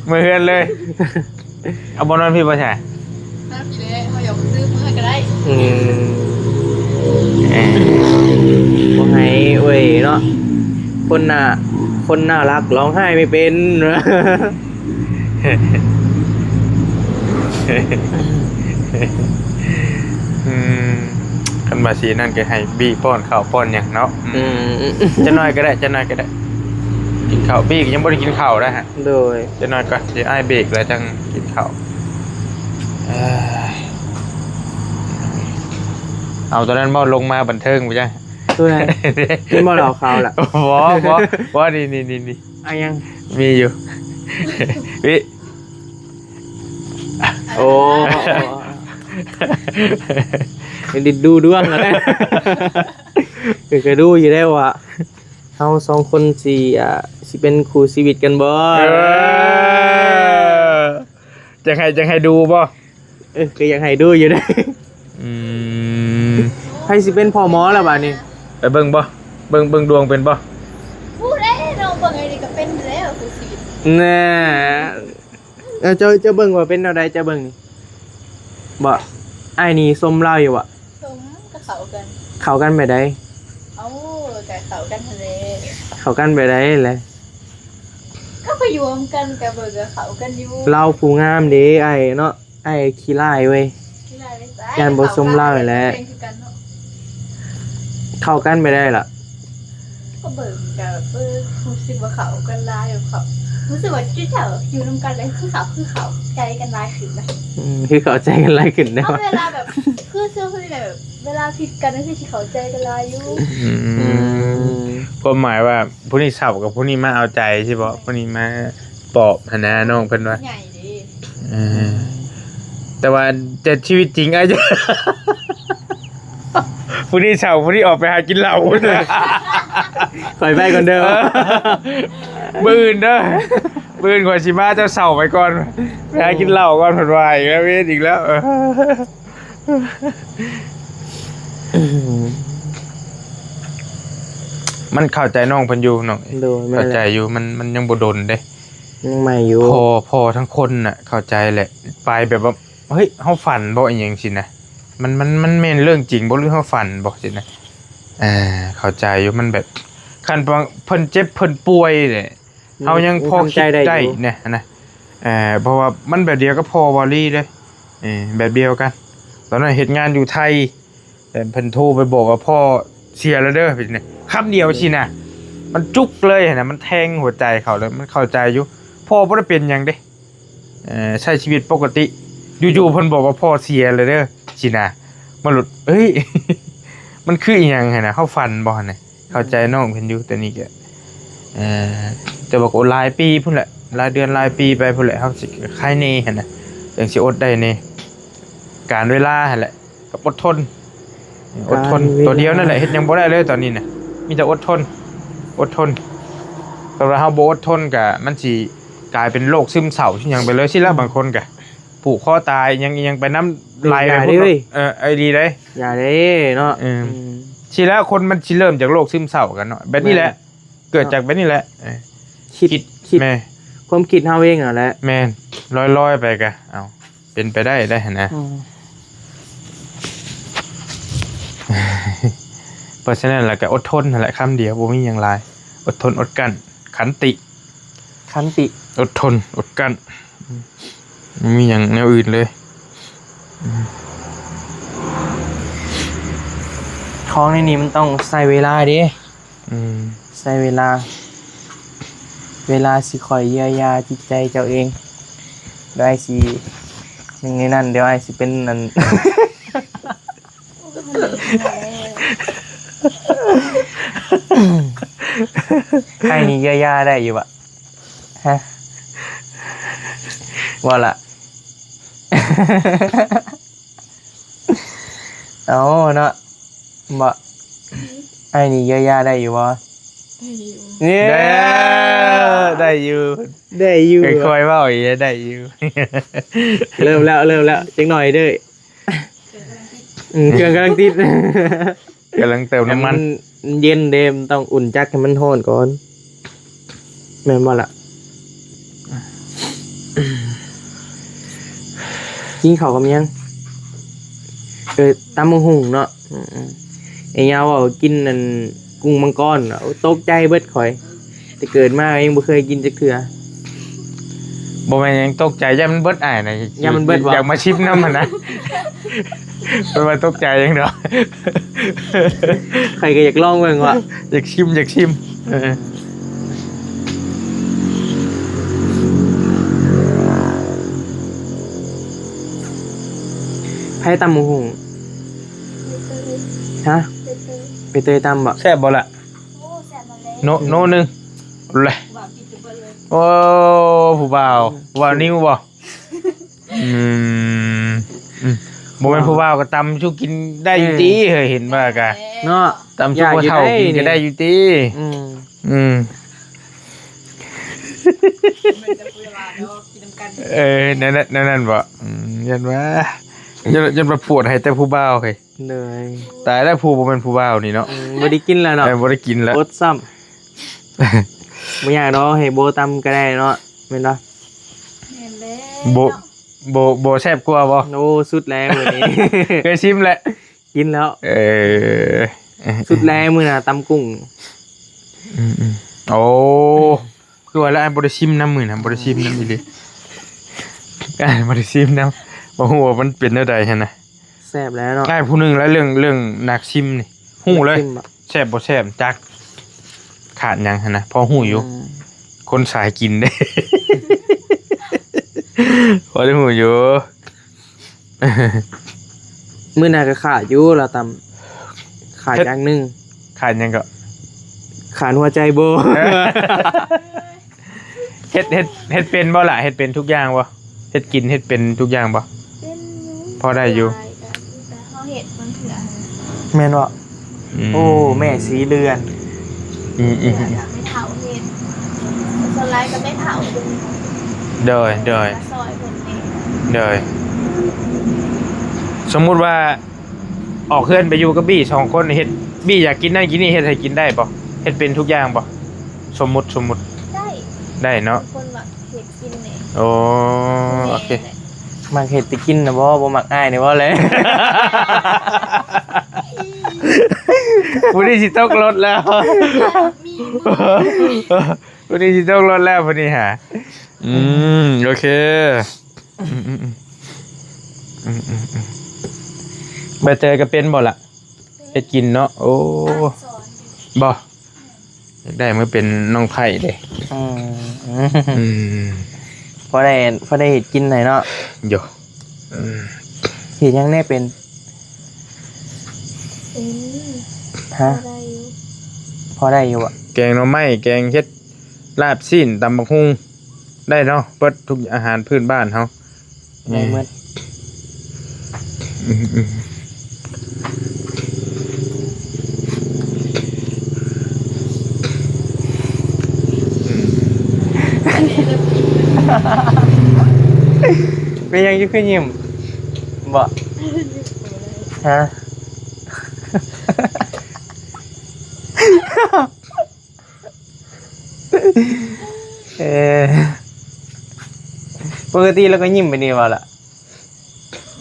ເມືອເຮືອນເລີຍ. ເອົາ ບໍ່ນອນພີ້ບໍ່ຊາຍ? ນອນພີ້ແຫຼະ ເຮົາຢາກຊື້ເມືອກໍໄດ້. ອືມ ເອີ ບໍ່ໃຫ້ເວີຍເນາະ ຄົນໜ້າ ຄົນໜ້າລັກຮ້ອງໄຫ້ໄມ່ເປັນ. ອືມ ຄັນວ່າຊິນັ້ນກໍໃຫ້ບີ້ປ້ອນເຂົ້າປ້ອນຫຍັງເນາະ. ອືມ ອືມ ຈັກໜ້ອຍກໍໄດ້ ຈັກໜ້ອຍກໍໄດ້ ກິນເຂົ້າ. ບີ້ກໍຍັງບໍ່ໄດ້ກິນເຂົ້າໄດ໋. ໂດຍ ຈັກໜ້ອຍກ່ອນ ດຽວອ້າຍເບຣກແລ້ວຈັ່ງກິນເຂົ້າ. ເອີຍ ເອົາຕົວນັ້ນບໍ່ ລົງມາບັນເທີງບໍ່ຈັກ. ຕົວໃດ? ກິນບໍ່ເຫຼົ້າຂາວລະ? ບໍ່ ບໍ່ ບໍ່ ນີ້ ນີ້ ນີ້ ນີ້ ອາ ຍັງ ມີຢູ່. ວິ ໂອ້ ດິດດູດວງຫັ້ນແຫຼະ. ເອີ ກໍຮູ້ຢູ່ແລ້ວວ່າ ເຮົາສອງຄົນຊິ ອ່າ ຊິເປັນຄູ່ຊີວິດກັນບໍ່? ເອີ ຈັ່ງໃຫ້ ຈັ່ງໃຫ້ດູບໍ່? ເອີ ກໍຢາກໃຫ້ດູຢູ່ເດ້. ອືມ ໃຜຊິເປັນພໍ່ໝໍລະບາດນີ້? ໄປເບິ່ງບໍ່? ເບິ່ງ ເບິ່ງດວງເປັນບໍ່? ຮູ້ແລ້ວ ນ້ອງເບິ່ງໄອ້ນີ້ກໍເປັນແລ້ວ ຄູ່ຊີວິດ. ແນ່ ເອີ ເຈົ້າ ເຈົ້າເບິ່ງວ່າເປັນແນວໃດ? ເຈົ້າເບິ່ງນີ້ ບໍ່ ອ້າຍນີ້ຊົມລາວຢູ່ບໍ່? ສົມ ກໍເຂົ້າກັນ. ເຂົ້າກັນແບບໃດ? ເອົ້າ ກໍເຂົ້າກັນຫັ້ນແຫຼະ. ເຂົ້າກັນແບບໃດແຫຼະ? ກໍໄປຢູ່ນຳກັນ ກໍເບິ່ງກໍເຂົ້າກັນຢູ່. ລາວຜູ້ງາມເດ້ ອ້າຍເນາະ ອ້າຍຂີ້ລ້າຍເວີຍ. ຢ້ານບໍ່ສົມລາວນີ້ແຫຼະ ແພງຄືກັນເນາະ ເຂົ້າກັນໄປໄດ້ລະ ກໍເບິ່ງກໍແບບ ເອີ ຮູ້ສຶກວ່າເຂົ້າກັນຫຼາຍ ແບບເຂົາຮູ້ສຶກວ່າຈຸເຈົ້າຢູ່ນຳກັນແລ້ວ ຄືເຂົ້າ ຄືເຂົ້າໃຈກັນຫຼາຍຂຶ້ນນະ ອືມ ຄືເຂົ້າໃຈກັນຫຼາຍຂຶ້ນເນາະ ເອົາເວລາແບບ ຄືຊ່ວງນີ້ແບບ ເວລາຜິດກັນກໍຄືຊິເຂົ້າໃຈກັນຫຼາຍຢູ່ ອື ມ ຄວາມໝາຍວ່າຜູ້ນີ້ເຊົາກັບຜູ້ນີ້ມາເອົາໃຈຊິບໍ ຜູ້ນີ້ມາປອບຫັ້ນນະ ນ້ອງເພິ່ນວ່າ ໃຫຍ່ເດ້ ເອີ ແຕ່ວ່າແຕ່ຊີວິດຈິງ ອ້າຍ ຜູ້ນີ້ເຊົາ ຜູ້ນີ້ອອກໄປຫາກິນເຫຼົ້າ ຂ້ອຍໄປກ່ອນເດີ ມື້ອື່ນເດີ ມື້ອື່ນຂ້ອຍຊິມາ ເຈົ້າເຊົາໄປກ່ອນ ໄປຫາກິນເຫຼົ້າກ່ອນ ເພິ່ນວ່າອີກແລ້ວ ເວນອີກແລ້ວ ມັນເຂົ້າໃຈນ້ອງເພິ່ນຢູ່ເນາະ ໂດຍ ແມ່ນແຫຼະ ເຂົ້າໃຈຢູ່ ມັນ ມັນຍັງບໍ່ດົນເດ້ ຍັງໃໝ່ຢູ່ ພໍ ພໍທັງຄົນນະເຂົ້າໃຈແຫຼະ ໄປແບບວ່າ ເຮີ້ຍ ເຮົາຝັນບໍ ອີ່ຫຍັງຊີ້ນະ ມັນ ມັນ ມັນແມ່ນເລື່ອງຈິງບໍ ຫຼືເຮົາຝັນບໍຊີ້ນະ ເຂົ້າໃຈຢູ່ ມັນແບບ ຄັນເພິ່ນເຈັບເພິ່ນປ່ວຍເດ້ ເຮົາຍັງພໍຄິດໄດ້ນະ ເພາະວ່າມັນແບບດຽວກັບພໍ່ວາລີເດ້ ແບບດຽວກັນ ຕອນນັ້ນເຮັດງານຢູ່ໄທ ເພິ່ນໂທໄປບອກວ່າພໍ່ເສຍແລ້ວເດີ ຄຳດຽວຊີ້ນະ ມັນຈຸກເລີຍຫັ້ນນະ ມັນແທງຫົວໃຈເຂົາເລີຍ ມັນເຂົ້າໃຈຢູ່ ພໍ່ບໍ່ໄດ້ເປັນຫຍັງເດ້ ໃຊ້ຊີວິດປົກກະຕິ ຢູ່ໆເພິ່ນບອກວ່າພໍ່ເສຍແລ້ວເດີຊີ້ນະ ມັນຫຼຸດ ເອີຍ ມັນຄືອີ່ຫຍັງຫັ້ນນະ ເຮົາຝັນບໍຫັ້ນນະ ເຂົ້າໃຈນ້ອງເພິ່ນຢູ່ ແຕ່ນີ້ກະ ເອີ ແຕ່ວ່າກໍຫຼາຍປີພຸ້ນແຫຼະ ຫຼາຍເດືອນຫຼາຍປີໄປພຸ້ນແຫຼະ ເຮົາຊິໄຄແດ່ຫັ້ນນະ ຈັ່ງຊິອົດໄດ້ແດ່ ການເວລາຫັ້ນແຫຼະ ກັບອົດທົນ ອົດທົນ ການເວລາ ຕົວດຽວນັ້ນແຫຼະ ເຮັດຫຍັງບໍ່ໄດ້ເລີຍຕອນນີ້ນະ ມີແຕ່ອົດທົນ ອົດທົນ ຖ້າວ່າເຮົາບໍ່ອົດທົນກະ ມັນຊິກາຍເປັນໂລກຊຶມເສົ້າ ຊິຫຍັງໄປເລີຍ ຊີ້ລະ ອືມ ບາງຄົນກະ ຜູກຄໍຕາຍ ຫຍັງອີ່ຫຍັງໄປນຳຫຼາຍ ເອີ ໄອ້ດີເດ້ ຢ່າເດ້ເນາະ ອືມ ຊີ້ລະ ຄົນມັນຊິເລີ່ມຈາກໂລກຊຶມເສົ້າກັນເນາະ ແບບນີ້ແຫຼະ ເກີດຈາກແບບນີ້ແຫຼະ ເອີ ຄິດ ຄິດ ແມ່ນ ຄວາມຄິດເຮົາເອງຫັ້ນແຫຼະ ແມ່ນ ລອຍໆໄປກະ ເອົາ ເປັນໄປໄດ້ໄດ໋ຫັ້ນນະ ອືມ ເພາະສະນັ້ນລະກະອົດທົນຫັ້ນແຫຼະ ຄຳດຽວ ບໍ່ມີຫຍັງຫຼາຍ ອົດທົນ ອົດກັ້ນ ຂັນຕິ ຂັນຕິ ອົດທົນ ອົດກັ້ນ ບໍ່ມີຫຍັງແນວອື່ນເລີຍ ຂອງໃນນີ້ມັນຕ້ອງໃຊ້ເວລາເດ້ ອືມ ໃຊ້ເວລາ ເວລາຊິຄອຍເຢຍຢາຈິດໃຈເຈົ້າເອງ ດຽວອ້າຍຊິ ໜຶ່ງໃນນັ້ນ ດຽວອ້າຍຊິເປັນອັນ ອ້າຍນີ້ເຢຍຢາໄດ້ຢູ່ບະ? ຮະ? ວ່າລະ? ເອົາເນາະ ບໍ່ ອ້າຍນີ້ເຢຍຢາໄດ້ຢູ່ບໍ່? ໄດ້ຢູ່ ເອີ ໄດ້ຢູ່ ໄດ້ຢູ່ ຄ່ອຍໆເວົ້າອີກ ໄດ້ຢູ່ ເລີ່ມແລ້ວ ເລີ່ມແລ້ວ ຈັກໜ້ອຍເດີ້ ເຄື່ອງກຳລັງຕິດ ອືມ ເຄື່ອງກຳລັງຕິດ ກຳລັງເຕີມນ້ຳມັນ ໃຫ້ມັນເຢັນເດ້ ມັນຕ້ອງອຸ່ນຈັກໃຫ້ມັນຮ້ອນກ່ອນ ແມ່ນບໍ່ລະ? ກິນເຂົ້າກັບຫຍັງ? ເອີ ຕຳບັກຫຸ່ງເນາະ ອືມໆ ໄອ້ຍາວເວົ້າກິນອັນ ກຸ້ງມັງກອນ ໂອ້ ຕົກໃຈເບິດຂ້ອຍ ແຕ່ເກີດມາກໍຍັງບໍ່ເຄີຍກິນຈັກເທື່ອ ບໍ່ແມ່ນຫຍັງຕົກໃຈ ຢ້ານມັນເບິດອ້າຍນະ ຢ້ານມັນເບິດບໍ່? ຢາກມາຊິມນຳຫັ້ນນະ ບໍ່ວ່າຕົກໃຈຫຍັງດອກ ຂ້ອຍກໍຢາກລອງເບິ່ງວ່າ ຢາກຊິມ ຢາກຊິມ ເອີ ໃຜຕຳບັກຫຸ່ງ? ຮະ? ໃບເຕີຍຕຳບໍ່? ແຊບບໍ່ລະ? ໂອ້ ແຊບມາແລ້ວ ໂນ ໂນໜຶ່ງ ເລີຍ ວ່າກິນຈົນເບິດເລີຍ ໂອ້ ຜູ້ບ່າວ ຜູ້ບ່າວນິວບໍ່? ອືມ ອືມ ບໍ່ແມ່ນຜູ້ບ່າວກໍຕຳສູ່ກິນໄດ້ຢູ່ຕິ ເອີ ເຮີ້ຍ ເຫັນວ່າກະ ເນາະ ຕຳສູ່ພໍ່ເຖົ້າກິນກໍໄດ້ຢູ່ຕິ ອືມ ອືມ ເອີ ແນວນັ້ນ ແນວນັ້ນບໍ່? ອືມ ຢ້ານວ່າ ຢ້ານ ຢ້ານວ່າປວດໃຫ້ແຕ່ຜູ້ບ່າວເຮີ້ຍ ເລີຍ ຕາຍແລ້ວ ຜູ້ບໍ່ແມ່ນຜູ້ບ່າວນີ້ເນາະ ອືມ ບໍ່ໄດ້ກິນແລ້ວເນາະ ເອີ ບໍ່ໄດ້ກິນແລ້ວ ອົດຊ້ຳ ບໍ່ຍາກດອກ ໃຫ້ໂບຕຳກໍໄດ້ເນາະ ແມ່ນບໍ່? ແມ່ນແລ້ວ ໂບ ໂບ ໂບແຊບກວ່າບໍ່? ໂອ້ ສຸດແລ້ວມື້ນີ້ ເຄີຍຊິມແລ້ວ? ກິນແລ້ວ ເອີ ສຸດແລ້ວມື້ໜ້າຕຳກຸ້ງ ອືມໆ ໂອ້ ຄືວ່າແລ້ວ ອ້າຍບໍ່ໄດ້ຊິມນຳມື້ນະ ບໍ່ໄດ້ຊິມນຳອີ່ຫຼີ ອ້າຍບໍ່ໄດ້ຊິມນຳ ບໍ່ຮູ້ວ່າມັນເປັນແນວໃດຫັ້ນນະ. ແຊບແລ້ວເນາະ ອ້າຍຜູ້ໜຶ່ງແລ້ວ ເລື່ອງ ເລື່ອງນັກຊິມນີ້ ຮູ້ເລີຍ ນັກຊິມບໍ່? ແຊບບໍ່ແຊບຈັກ ຂາດຫຍັງຫັ້ນນະ ພໍຮູ້ຢູ່ ອືມ ຄົນສາຍກິນເດ້ ພໍໄດ້ຮູ້ຢູ່ ມື້ໜ້າກໍຂາດຢູ່ ລາວຕຳ ຂາດ ເຮັດ ຢ່າງໜຶ່ງ ຂາດຫຍັງກໍ? ຂາດຫົວໃຈບໍ່? ເອີ ເຮັດ ເຮັດ ເຮັດເປັນບໍ່ລະ? ເຮັດເປັນທຸກຢ່າງບໍ່? ເຮັດກິນເຮັດເປັນທຸກຢ່າງບໍ່? ເປັນຢູ່ ພໍໄດ້ຢູ່ ຫຼາຍກໍມີແຕ່ເຮົາເຮັດບາງເທື່ອ ແມ່ນບໍ່? ອືມ ໂອ້ ແມ່ສີເລືອນ ອືມໆ ບາງເທື່ອກໍແມ່ເຖົ້າເຮັດ ສ່ວນຫຼາຍກໍແມ່ເຖົ້າເຮັດ ໂດຍ ໂດຍ ກໍຊ່ອຍເພິ່ນແດ່ ໂດຍ ສົມມຸດວ່າ ອອກເຮືອນໄປຢູ່ກັບບີ້ສອງຄົນ ເຮັດ ບີ້ຢາກກິນນັ້ນກິນນີ້ ເຮັດໃຫ້ກິນໄດ້ບໍ່? ເຮັດເປັນທຸກຢ່າງບໍ່? ສົມມຸດ ສົມມຸດ ໄດ້ ໄດ້ເນາະ ເປັນຄົນມັກເຮັດກິນແດ່ ໂອ້ ໂອເຄ ແມ່ນແຫຼະ ມັກເຮັດແຕ່ກິນນະບໍ່? ບໍ່ມັກອ້າຍນີ້ບໍ່ແລະ? ຜູ້ນີ້ຊິຕົກລົດແລ້ວ ມີ ຜູ້ນີ້ຊິຕົກລົດແລ້ວ ຜູ້ນີ້ຫາ ອືມ ໂອເຄ ອືມໆໆ ອືມໆໆ ໃບເຕີຍກໍເປັນບໍ່ລະ? ເປັນ ເຮັດກິນເນາະ ໂອ້ ສອນ ບໍ່ ຢາກໄດ້ມາເປັນນ້ອງໃພ້ເດ້ ອືມ ອືມ ພໍໄດ້ ພໍໄດ້ເຮັດກິນໃຫ້ເນາະ ໂຢ ອືມ ເຮັດຫຍັງແດ່ເປັນ? ເປັນ ຮະ ພໍໄດ້ຢູ່ ພໍໄດ້ຢູ່ບໍ່? ແກງໜໍ່ໄມ້ ແກງເຫັດ ລາບຊີ້ນ ຕຳບັກຫຸ່ງ ໄດ້ເນາະ ເບິດທຸກອາຫານພື້ນບ້ານເຮົາ ໄດ້ໝົດ ອືມ ອືມ ເປັນຫຍັງຢູ່ຄືຍິ້ມ? ບໍ່ ຮະ? ເອີ ປົກກະຕິລາວກໍຍິ້ມແບບນີ້ບໍ່ລະ?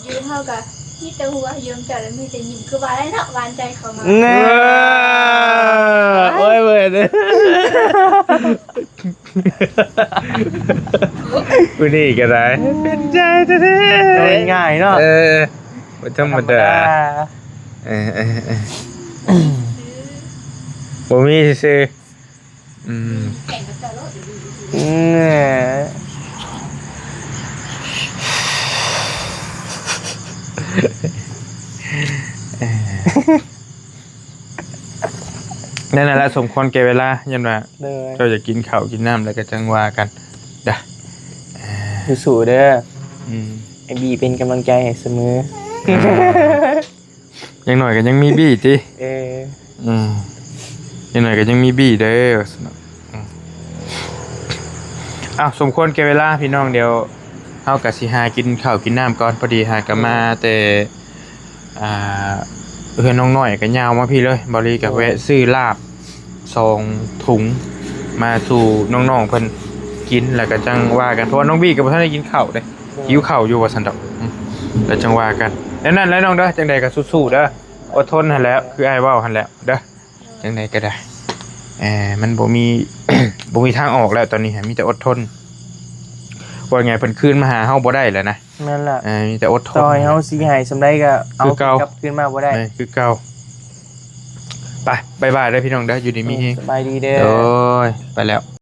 ຢູ່ນຳເຮົາກະມີແຕ່ຫົວ ຢູ່ນຳເຈົ້າລະມີແຕ່ຍິ້ມ ຄືວ່າແຫຼະເນາະ ຫວານໃຈເຂົ້າມາ ເອີ ໂອ້ຍ ເວີ້ຍ ຜູ້ນີ້ກໍໄດ້ ເປັນໃຈແທ້ໆ ເອົາງ່າຍເນາະ ເອີ ບໍ່ທຳມະດາ ທຳມະດາ ເອີໆໆ ບໍ່ມີຊື່ໆ ອືມ ແຂ່ງກັບເຈົ້າໂລດ ອືມ ນັ້ນແຫຼະ ສົມຄວນແກ່ເວລາ ຢ້ານວ່າ ໂດຍ ເຈົ້າຢາກກິນເຂົ້າກິນນ້ຳແລ້ວກໍຈັ່ງວ່າກັນເດີ ສູ້ໆເດີ ອືມ ໄອ້ບີເປັນກຳລັງໃຈໃຫ້ສະເໝີ ອືມ. ຢ່າງໜ້ອຍກໍຍັງມີບີ້ຕິ ເອີ ອືມ ຢ່າງໜ້ອຍກໍຍັງມີບີ້ເດີ ວ່າຊັ້ນເນາະ ອືມ ອ້າວ ສົມຄວນແກ່ເວລາພີ່ນ້ອງ ດຽວເຮົາກໍຊິຫາກິນເຂົ້າກິນນ້ຳກ່ອນ ພໍດີຫາກໍມາແຕ່ ອ່າ ເຮືອນນ້ອງນ້ອຍ ກໍຍ່າງມາພີ້ເລີຍ ບ່າວລີກໍແວະຊື້ລາບ ສອງຖົງມາສູ່ນ້ອງໆເພິ່ນກິນ ແລ້ວກໍຈັ່ງວ່າກັນ ເພາະວ່ານ້ອງບີ້ກໍບໍ່ທັນໄດ້ກິນເຂົ້າເດ້ ຫິວເຂົ້າຢູ່ວ່າຊັ້ນດອກ ອືມ ແລ້ວຈັ່ງວ່າກັນ ແນວນັ້ນແຫຼະນ້ອງເດີ ຈັ່ງໃດກໍສູ້ໆເດີ ອົດທົນຫັ້ນແຫຼະ ຄືອ້າຍເວົ້າຫັ້ນແຫຼະເດີ ຈັ່ງໃດກໍໄດ້ ເອີ ມັນບໍ່ມີ ບໍ່ມີທາງອອກແລ້ວ ຕອນນີ້ມີແຕ່ອົດທົນ ວ່າໄງ ເພິ່ນຄືນມາຫາເຮົາບໍ່ໄດ້ແລ້ວນະ ແມ່ນລະ ເອີ ມີແຕ່ອົດທົນ ຕໍ່ໃຫ້ເຮົາຊິໃຫ້ສ່ຳໃດກໍເອົາຄືເກົ່າ ກັບຄືນມາບໍ່ໄດ້ ເອີ ຄືເກົ່າ ໄປ ບາຍບາຍເດີພີ່ນ້ອງເດີ ຢູ່ດີມີແຮງ ສະບາຍດີເດີ ໂອ້ຍ ໄປແລ້ວ.